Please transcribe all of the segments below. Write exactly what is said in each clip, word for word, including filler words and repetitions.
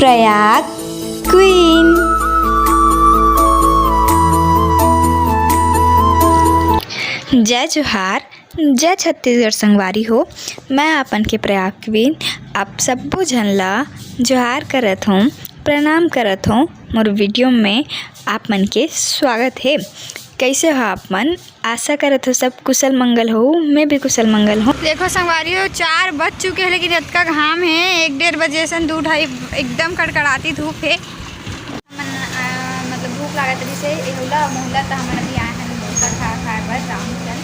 Prayag queen. जय जोहार, जय छत्तीसगढ़ संगवारी हो। मैं आपन के प्रयाग क्वीन आप सब्बो झन ला जोहार करत हूँ, प्रणाम करत हूँ। मोर वीडियो में आप मन के स्वागत हे। कैसे हो आप मन? आशा करत हो सब कुशल मंगल हो। मैं भी कुशल मंगल हूँ। देखो संगवारी हो, चार बज चुके हैं, लेकिन इतना घाम है, एक डेढ़ बजे से दो ढाई एकदम कड़कड़ाती धूप है। हमन, अ, मतलब भूख लागत रहिस हे, एहुला मोहला त हमन अभी आए हन डोसा खा, खाए बर रामचंद।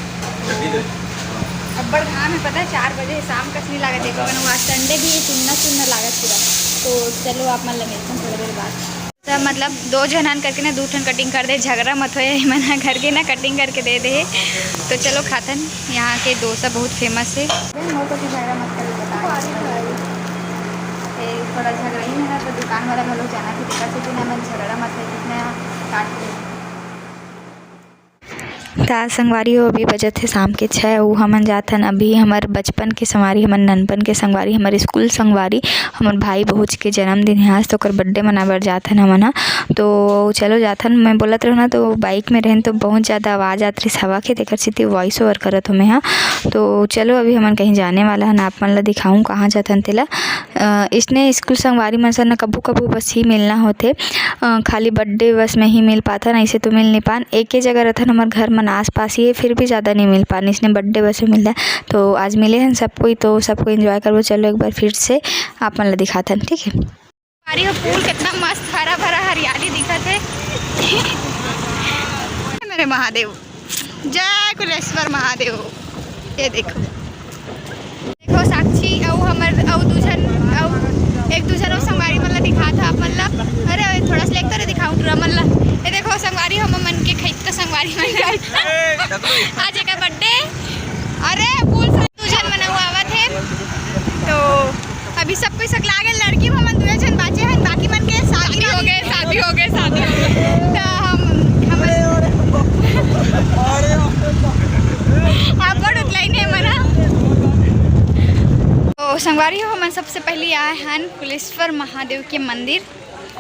अब्बड़ घाम है, पता है, चार बजे शाम कस नहीं लागत है, लेकिन आज संडे भी सुन्ना सुन्ना लागत पूरा। तो चलो आप मन ल मिलथन थोड़ा देर बाद। त मतलब दो झन हन करके ना दू ठन कटिंग कर दे, झगड़ा मत होए, मन ह घर के ना कटिंग करके दे दे हे। तो चलो खाथन, यहाँ के डोसा बहुत फेमस है। मोर कोती झगड़ा मत करो, बता। ए, थोड़ा झगड़ा ही है ना, तो दुकान वाला घलो जाना कि तेकर सेती ना मन झगड़ा मत है, कितना काट के। त संगवारी हो, अभी बजत हे शाम के छः, अउ हमन जाथन अभी हमर बचपन के संगवारी, हमर ननपन के संगवारी, हमर स्कूल संगवारी, हमर भाई बहूच के जन्मदिन हे आज, तो ओकर बर्थडे मनाए बर जाथन हमन ह। तो चलो जाथन, मैं बोलत रहूँ ना, तो बाइक में रहन तो बहुत ज़्यादा आवाज़ आत रहिस हवा के, तेकर सेती वॉइस ओवर करत हूँ मैं ह। तो चलो अभी हमन कहीं जाने वाला हन, आप मन ला दिखाऊँ कहाँ जाथन तेला। अ, इसने स्कूल संगवारी मन से न कभू कभू बस ही मिलना होथे, अ, खाली बर्थडे बस में ही मिल पाथन, ऐसे तो मिल नहीं पान। एके जगह रहथन, हमर घर मन आस पास ही है, फिर भी ज़्यादा नहीं मिल पान, इसने बर्थडे बस में मिलना है। तो आज मिले हैं सब कोई, तो सबको एंजॉय करबो। चलो एक बार फिर से आप मन ला दिखाथन, ठीक है। अरे वो फूल कितना मस्त हरा भरा हरियाली दिखत है। मेरे महादेव, जय कुलेश्वर महादेव। ये देखो, देखो साक्षी अउ हमर अउ दू झन अउ एक दू झन अउ संगवारी मन ला दिखात हा आप मन ला। अरे, अरे, थोड़ा सा लेकर दिखाऊं टूरा मन ला। ये देखो संगवारी, हम मन के खैत का संगवारी मन ला। आज एक बर्थडे। अरे फूल से दू झन मन अउ आवत हे। तो अभी सब कोई सकला गेल, लड़की हमन दुए झन बाचे हन, बाकी मन के शादी हो गए, शादी हो गए, शादी हो गए। तो हम, हम अब्बड़ उतलाइन हे मना। तो संगवारी हो, हमन सबसे पहली आए हन कुलेश्वर महादेव के मंदिर।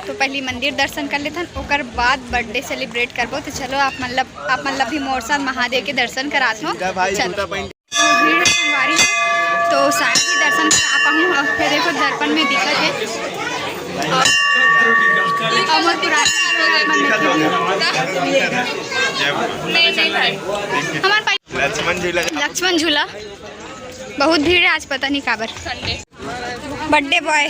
तो पहली मंदिर दर्शन कर लेथन, ओकर बाद बर्थडे सेलिब्रेट करबो। तो चलो आप मतलब, आप मतलब भी मोर साथ महादेव के दर्शन करात हो। सीधा भाई चलो। जूता पहन भीड़ संगवारी, तो शायद ही दर्शन कर आ पाऊँ। अब ये देखो दर्पण में दिखत है। और, और मोर पुराना हमारे भाई लक्ष्मण झूला। लक्ष्मण झूला, बहुत भीड़ है आज, पता नहीं काबर। संडे। बर्थडे बॉय,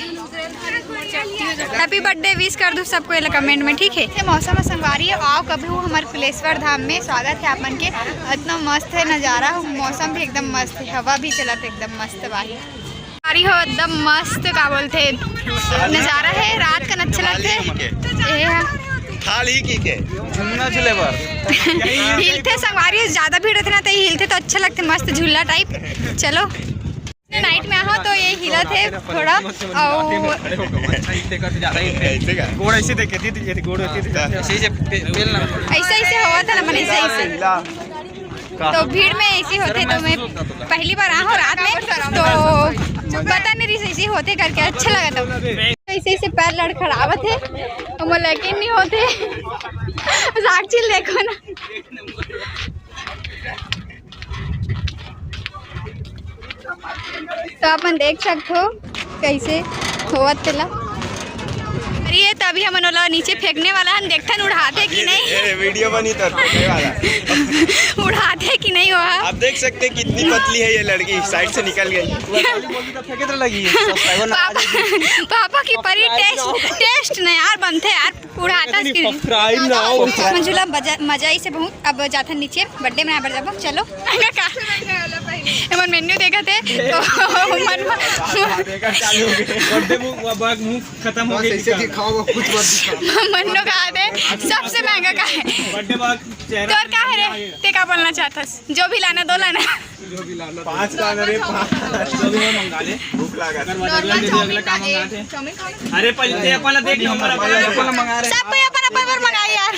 हैप्पी बर्थडे विश कर दू सबको ये कमेंट में, ठीक है। ये मौसम है संगवारी, आओ कभी हो हमारे कुलेश्वर धाम में, स्वागत है आप मन के। इतना मस्त है नज़ारा, मौसम भी एकदम मस्त है, हवा भी चलत है एकदम मस्त बाही। अरे हो एकदम मस्त, का बोलते, नज़ारा है रात का, अच्छा लगते। ये है थाल ही की के झूलना झूले बर। हिलते संगवारी, ज़्यादा भीड़ रहते ना तो ये हिलते तो अच्छा लगते, मस्त झूला टाइप। चलो। नाइट में आहो तो ये हिलत है थोड़ा, और ऐसे का? गोड़ ऐसे देखे थी, ये गोड़ होती थी। ऐसे ही से पे-, पेल ना। ऐसे, ऐसे हुआ था ना, मन ऐसे, ऐसे। तो भीड़ में ऐसे होते, तो मैं पहली बार आहो रात में, तो पता नहीं रही ऐसे होते करके, अच्छा लगा था। ऐसे, ऐसे पैर लड़खड़ावत है, तो मोर यकीन नहीं होते। साक्षी देखो ना। तो अपन देख सकत हो कैसे होवत तेला। अरे ये तो अभी हमन ओला नीचे फेंकने वाला हन, देखथन उड़ाथे कि नहीं। ए, वीडियो बनी तो फेंकने वाला। उड़ाथे कि नहीं वो। आप देख सकते हैं कितनी पतली है ये लड़की, साइड से निकल गई। फेंकत लगी है, सब्सक्राइबर ना आ पापा, जाए। पापा की परी टेस्ट, टेस्ट नहीं यार, बनते यार। उड़ाता नहीं, screen। Subscribe ना हो। मौसम झूला मजा, मजा इसे बहुत। अब जाथन नीचे, बर्थडे मनाए बर जाबो। चलो। का? एमन मेन्यू देखत हे, तो मन में देखा चालू हो गए। बर्थडे मुंह, वो बाग मुंह खत्म हो बस गई ऐसे थी। दिखाओ, वो कुछ मत दिखाओ। मन्नो का दे, सबसे महंगा का है? बर्थडे बाग चेहरा तोर का है रे? ते का बोलना चाहता है? जो भी लाना, दो लाना। पाँच का ना रे, पाँच। जो भी हो मंगा ले। भूख लगा। अगर बर्थडे दे दे, अगला काम मंगा दे। अरे पहले, पहले देख लो हमारा, पहले अपन मंगा रहे। सब कोई अपन अपन पर मंगाई यार।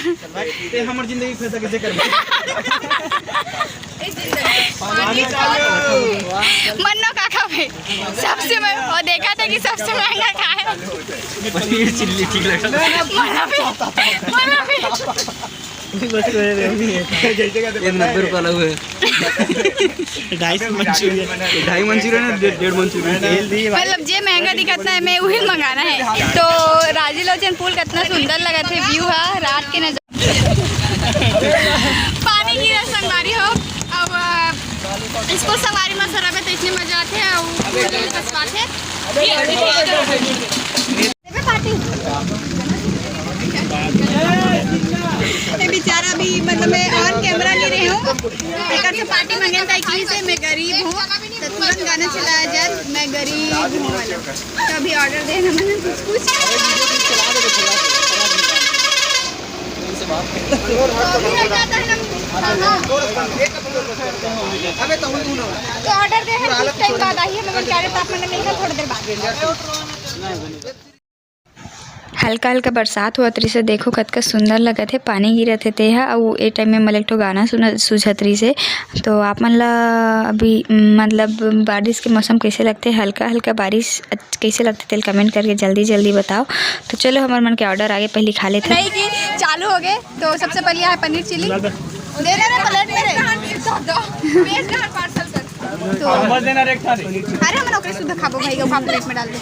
ते हमर जिंदगी फैसा कैसे कर? पानी चालू। मन्नो का खावे? सबसे मैं वो देखा था कि सबसे महंगा का है। पनीर चिल्ली ठीक लगता है। ये नब्बे रुपये वाला हुआ है। ढाई मंचूरियन। ढाई मंचूरियन है, डेढ़ मंचूरियन। मतलब जे महंगा दिखत ना है, मैं वही मंगाना है। तो राजी लोचन पुल कितना सुंदर लगत है, व्यू है रात के नजारा। पानी गिरा संगवारी हो। अब इसको संगवारी में सरब है तो इतनी मजा आते हैं। ये बेचारा भी, मतलब, मैं ऑन कैमरा नहीं रही हूँ। एक से पार्टी मांगे था कि से मैं गरीब हूँ, तो तुरंत गाना चलाया जाए, मैं गरीब हूँ वाला। तो अभी ऑर्डर देना, मैंने कुछ कुछ तो ऑर्डर दे, हम कुछ टाइम बाद आई है, मगर क्या रहता, आप मैंने मिलकर थोड़ी देर बाद। हल्का हल्का बरसात होवत रहिस हे, देखो कतका सुंदर लगत हे, पानी गिरत हे तेहा। अउ ए टाइम में मोला एक ठो गाना सुना, सुझत रहिस हे। तो आप मन ला अभी, मतलब, बारिश के मौसम कैसे लगथे, हल्का हल्का बारिश अच-, कैसे लगथे, तेल कमेंट करके जल्दी जल्दी बताओ। तो चलो, हमर मन के ऑर्डर आगे, पहले खा लेते हैं। नहीं कि चालू हो गए, तो सबसे पहले यहाँ पनीर चिल्ली दे रहे हैं प्लेट में रे। तो अरे हम ओकरे सुद्धा खाबो भाई, वो प्लेट में डाल दे।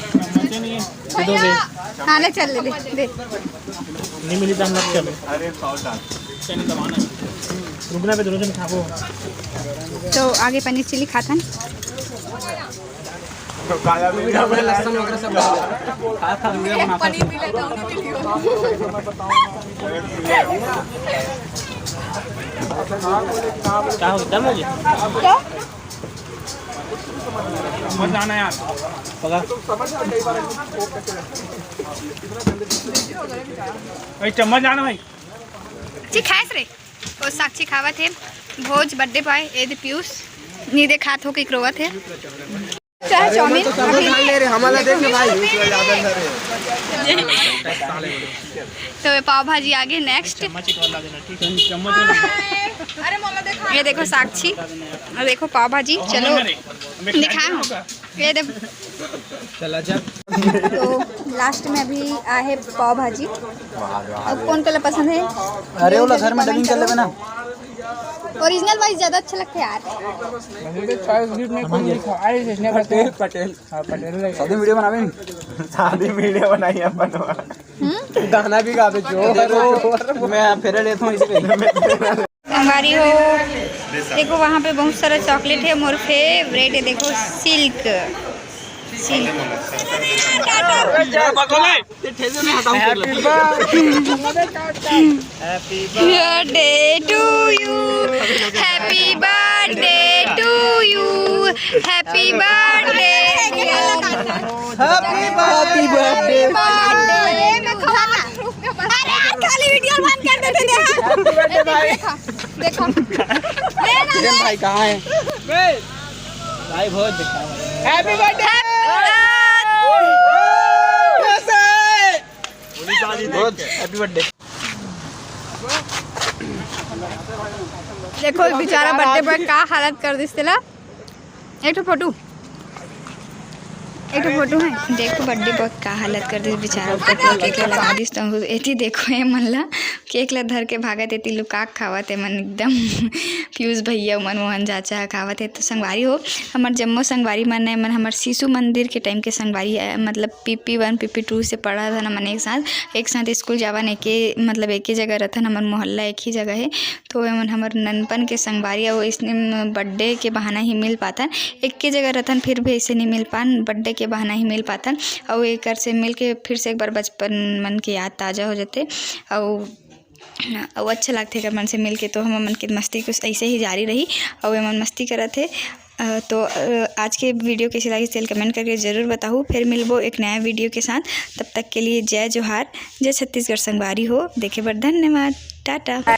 हाँ, ले चल, ले, ले, दे। नहीं मिली तो हम लोग चलो। रुकना पे दोनों जन खाबो। तो आगे पनीर चिल्ली खाथन। तो काला भी लहसुन वगैरह सब डाल दे। पनीर मिला तो उन्हीं के लिए। क्या हो, दम हो गया? क्या? मत जाना यार। पकड़। भाई, चम्मच जाना भाई। ठीक है रे। ओ साक्षी खावत हे भोज बर्थडे बॉय, ए दे पीयूष, नी दे खात हो के रोवत हे। चाहे चाउमीन। तो सब खा ले रे, हमारा देख ना भाई। तो ये पाव भाजी आगे नेक्स्ट। ये देखो साक्षी, और देखो पाव भाजी। चलो दिखा, ये दे। चला जा। तो लास्ट में अभी आहे पाव भाजी। अब कौन कलर पसंद है? अरे, वो घर में डबिंग कर लेबे ना। ओरिजिनल वाइज ज्यादा अच्छा लगता है यार। पटेल, पटेल। हाँ, पटेल। शादी वीडियो बनावे। शादी वीडियो बनाई अपन। गाना भी गावे, जोर, जोर। मैं फेरा लेता हूँ इसी पे। संगवारी हो, देखो वहाँ पे बहुत सारा चॉकलेट है, मोर फेवरेट है। देखो silk, silk. Happy birthday to you, happy birthday to you, happy birthday। Happy birthday। अरे यार, खाली वीडियो बंद कर देते थे। Happy birthday भाई। देखो, देखो। ले ना, किरण ले। भाई कहाँ है? भाई बहुत दिखा। Happy birthday। बहुत happy birthday। देखो बेचारा बर्थडे बॉय का हालत कर दिस तेला। एक ठो फोटो, एक ठो फोटो है। देखो बर्थडे बॉय का हालत कर दिस बेचारा, ऊपर पूरा केक ला लगा दिस। तो एती देखो ये मन ला, केक ला धर के भागत, एती लुका के खावत हे मन एकदम। पीयूष भैया, उमन मोहन चाचा खावत हे। तो संगवारी हो, हमर जम्मो संगवारी मन हे, मन हमर शिशु मंदिर के टाइम के संगवारी हे, मतलब पीपी वन, पीपी टू से पढ़त हन हमन एक साथ, एक साथ स्कूल जावन, एके, मतलब एके जगह रथन, हमर मोहल्ला एक ही जगह हे। तो एमन हमर ननपन के संगवारी, अउ इसने म-, बर्थडे के बहाना ही मिल पाथन। एके जगह रथन, फिर भी ऐसे नहीं मिल पान, बर्थडे के बहाना ही मिल पाथन। अउ एकर से मिल के फिर से एक बार बचपन मन के याद ताज़ा हो जाथे। अउ, अउ अच्छा लगथे एकर मन से मिल के, तो हमर मन के मस्ती कुछ ऐसे ही जारी रही। अउ एमन मस्ती करत हे। अ, तो, अ, आज के वीडियो कैसे लागिस, तेल कमेंट करके जरूर बताहू। फिर मिलबो एक नया वीडियो के साथ। तब तक के लिए जय जोहार, जय छत्तीसगढ़ संगवारी हो। देखे बर धन्यवाद। टाटा।